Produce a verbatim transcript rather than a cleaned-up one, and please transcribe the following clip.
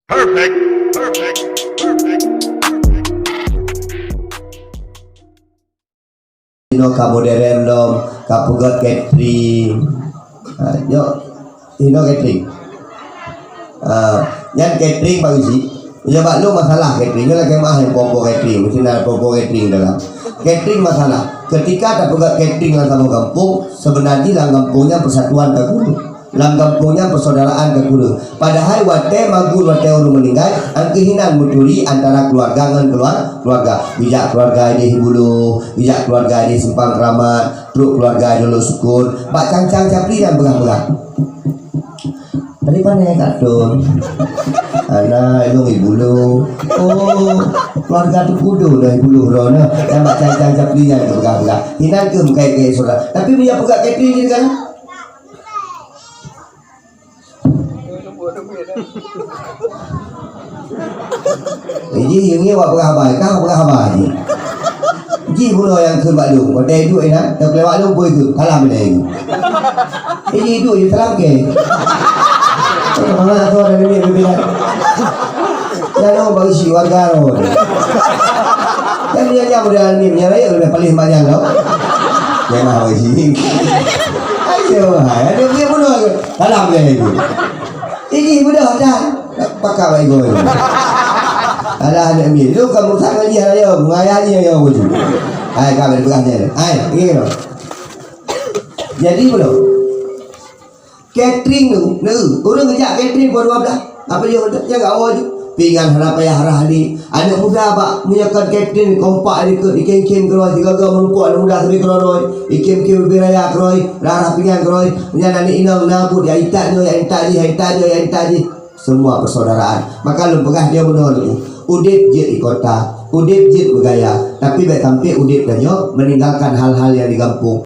Perfect. Perfect. Perfect. Inoe ka modern lom, ka peugöt catering. Ha, nyoe, inoe catering. Ha, nyan catering bak isi. Ya, bak lôn masalah catering. Nyoe lagèe meu'ah nyang po-po catering. Mesti na po-po catering dalam. Catering masalah. Ketika tapeugöt catering lam saboh gampông, sebenarnya lam gampông nyan persatuan ka kureueng. Lam gampông nyan persaudaraan ka kureueng. Padahai watèe maguen, watèe ureueng meuninggai, angkeuh hinan meuturi antara keuluwarga ngon keuluwar-, keuluwarga. Geujak keuluwarga idéh Buluh, geujak keuluwarga idéh Simpang Keramat, trok keuluwarga idéh Lhoksukon. Bak cang-cang capli nyan peugah-peugah. Tadi pane ka tun. Ana ilong i Buluh. Oh, keuluwarga Teungku Dum dah i Buluh droeneuh. Dan bak cang-cang capli nyan peugah-peugah. Hinan keuh meukai-kai saudara. Tapi meunyo peugah catering jih kan? Eh, jih, ngieng wak peugah haba, ka peugah haba jih. Jih bunoe nyang kheun bak lôn, watèe duek inan, nyang kheun bak lôn pun ikut, salam ilèe ikut. Eh, jih duek je salam kèe. Eh, mana tu ada ni, ni, ni. Jangan bagi si warga tu. Kan dia nyam dia ni, dia raya lebih paling banyak tau. Jangan bagi si. Ayo, hai, ada dia bunoe ikut. Salam ilèe ikut. Ini mudah dah. Pakak baik gol. Alah, aneuk miet. Lu kamu tak ngaji ayo, ngaya ni ayo baju. Hai, kau boleh pegang je. Hai, pergi kau. Jadi belum? Catering tu, nah, orang kerja catering pukul dua belas. Apa dia kata? Dia gak awal je. Pinggan hana payah rah ni. Aneuk muda bak meunyoe kon catering kompak dikeue, ikem-kem keurôi, sigoe-goe meurumpok aneuk muda sabe keurôi-rôi, ikem-kem leubeh raya keurôi, rah-rah pinggan keurôi, nyan aneuk inong na buet ya intat nyoe, ya intat jih, ya intat nyoe, ya intat jih. Semua persaudaraan. Maka lôn peugah nyoe meunoe lôn, udép jeuet di kota, udép jeuet beugaya, tapi bèk sampai udép tanyoe meninggalkan hal-hal yang di gampông.